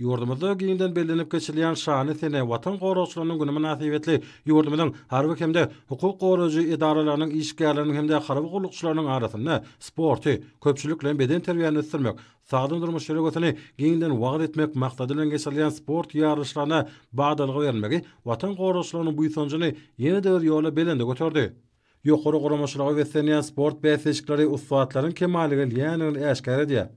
Ýurdumyzda giňden bellenip geçilýän şanly sene Watan goragçylarynyň güni mynasybetli ýurdumyzyň harby hem-de hukuk goraýjy edaralarynyň işgärleriniň hem-de harby gullukçylarynyň arasynda sporty, köpçülikleýin bedenterbiýäni ösdürmek, sagdyn durmuş ýörelgesini giňden wagyz etmek maksady bilen geçirilýän sport ýaryşlaryna badalga berilmegi Watan goragçylarynyň buýsanjyny ýene-de bir ýola belende göterdi. Ýokary guramaçylyga beslenýän sport bäsleşikleri ussatlaryň kemala gelýändigini äşgär edýär.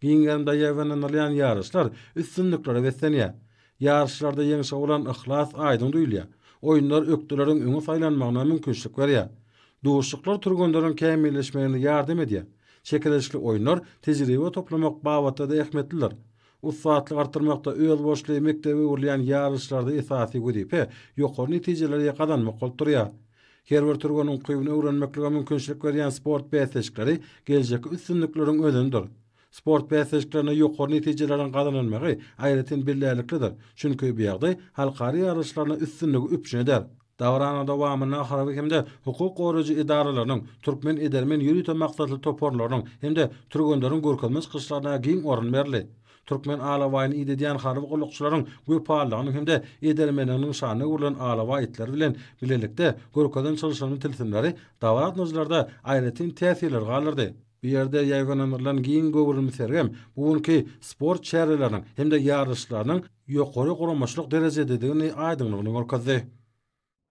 Giň gerimde ýaýbaňlandyrylýan ýaryşlar üstünliklere beslenýär. Ýaryşlarda ýeňşe bolan yhlas aýdyň duýulýar. Oýunlar ökdeleriň öňe saýlanmagyna mümkinçilik berýär. Duşuşyklar türgenleriň kämilleşmegine ýardam edýär. Çekeleşikli oýunlar tejribe toplamak babatda-da ähmiýetlidir. Ussatlyk artdyrmakda özboluşly mekdebe öwrülýän ýaryşlarda esasy wezipe ýokary netijeleri gazanmak bolup durýar. Her bir türgeniň ukybyny öwrenmeklige mümkinçilik berýän sport bäsleşikleri geljekki üstünlikleriň özenidir. Sport bäsleşiklerinde ýokary netijeleriň gazanylmagy aýratyn bellärliklidir, çünki bu ýagdaý halkara ýaryşlarynda üstünligi üpjün eder. Dabaranyň dowamynda harby hem-de hukuk goraýjy edaralarynyň, türkmen edermen ýörite maksatly toparlarynyň hem-de türgenleriň görkezme çykyşlaryna giň orun berildi. Türkmen alabaýyny idedýän harby gullukçylaryň wepalylygynyň hem-de edermenliginiň nyşanyna öwrülen alabaý itleri bilen bilelikde görkezen çylşyrymly tilsimleri dabara gatnaşyjylarda aýratyn täsirleri galdyrdy. Bu ýerde ýaýbaňlandyrylan giň göwrümli sergem bu günki sport çäreleriniň hem-de ýaryşlarynyň ýokary guramaçylyk derejededigini aýdyňlygyny görkezdi.